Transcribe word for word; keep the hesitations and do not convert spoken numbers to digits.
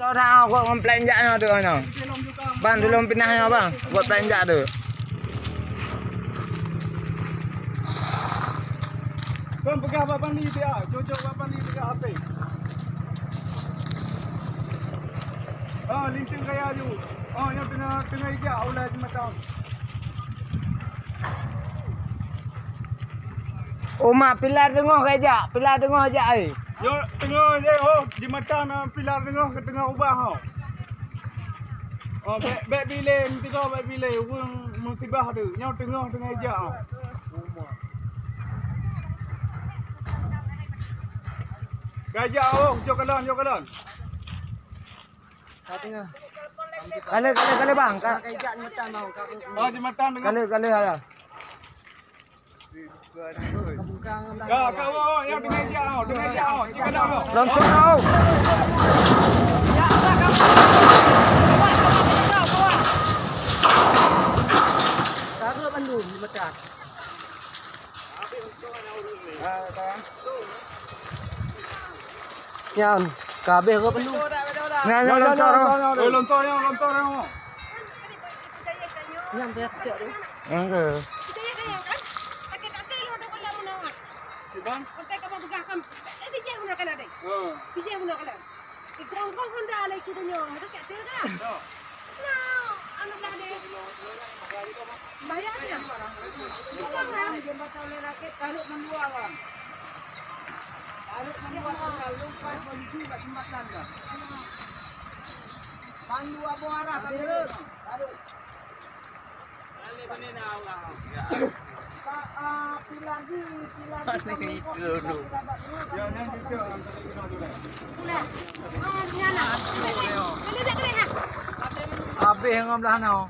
Tau dah, gok ngon pelan jak nyoe tu, nyoe. Bang, tulông pinah nyoe, bang. Gok pelan jak tu. Kon peugah bak Bani dia, jujok bak Bani peugah H P. Ah, linting kaya ju. Ah, nyoe teungoh, teungoh ijak ulai jeumatang. Uma, pilar teungoh ka ijak, pilar teungoh ijak, ai. Yo, teungoh je, oh, jeumatang na pilar teungoh, ka teungoh ubah, oh. Oh, bèk, bèk bilé, meusigoe bèk bilé, ureueng musibah tu. Nyoe teungoh, teungoh ijak, oh. Ka ijak, oh, jok kalon, jok kalon. Ka teungoh. Kale, kale, kale, bang. Ka, ka ijak jeumatang, bang. Ka, oh, jeumatang teungoh. Kale, kale, ya. Ka, ka, oh, nyang teungoh ijak, oh, teungoh ijak, oh. Cik Adam, oh. Lontong, oh. Ka ke bandum, jeumatang. Nyan, ka habéh rot bandum. Nyan, nyan, lontong, oh. Oh, lontong, nyan, lontong, nyan, oh. Nyan, biar kecil tu. Enggak. Cik bang? Pantai kamu pegang kan? Eh, dijeh guna kalah deh. Hmm. Dijeh guna kalah. Di gong-gong honda lagi tu nyoh. Ada kat dia kan? Nah, anu lah deh. Bayar dia. Bukan lah. Jembatan Lelaki tarik mendua, bang. Tarik mendua tu dah lompat menuju kat jembatan dah. Pandu abang arah tarik. Tarik. Habéh ngon blah nyoe.